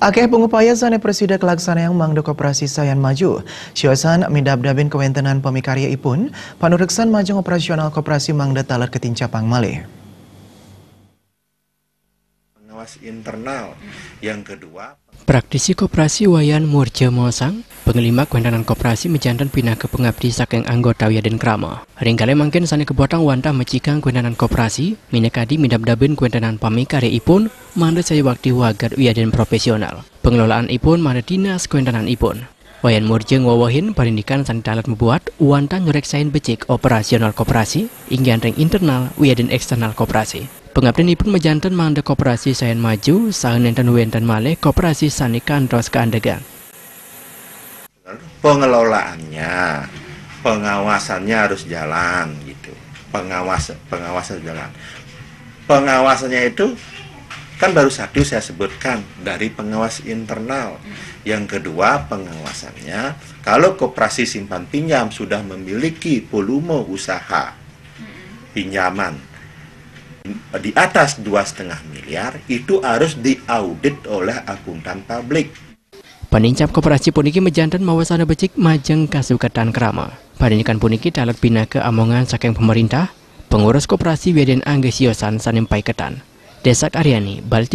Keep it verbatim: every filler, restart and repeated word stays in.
Akéh pangupaya sané prasida kalaksanayang mangda koperasi sayan maju. Siosan midabdabin kawéntenan pamikaryaipun, panureksan majeng operasional koperasi mangda taler katincapang malih. Pengawas internal. Yang kedua, Praktisi koperasi Wayan Murja maosang, panglimbak kawéntenan koperasi majanten pinaka pangabdi saking anggota wiadin krama. Ring kalih mangkin sané kabotang wantah mecikang kawéntenan koperasi, minakadi midabdabin kawéntenan pamikaryaipun, mangda saya bakti waget wiadin profesional. Pangelolaanipun mangda dinas kawéntenanipun. Wayan Murja ngwewehin parindikan sané taler mabuat wantah ngreksain becik operasional koperasi, inggih ring internal wiadin eksternal koperasi. Pangabdinipun majanten mangda koperasi sayan maju, saha nénten wénten malih koperasi sané kantos kaandegan. Pengelolaannya, pengawasannya harus jalan gitu. Pengawas, pengawasan jalan. Pengawasannya itu kan baru satu saya sebutkan dari pengawas internal. Yang kedua, pengawasannya, kalau koperasi simpan pinjam sudah memiliki volume usaha pinjaman di atas dua setengah miliar, itu harus diaudit oleh akuntan publik. Panincap koperasi puniki majanten mawasana becik majeng kasuketan krama. Parindikan puniki taler pinaka amongan saking pamarintah, pangurus koperasi wiadin angga siosan sané paiketan. Desak Aryani, Bali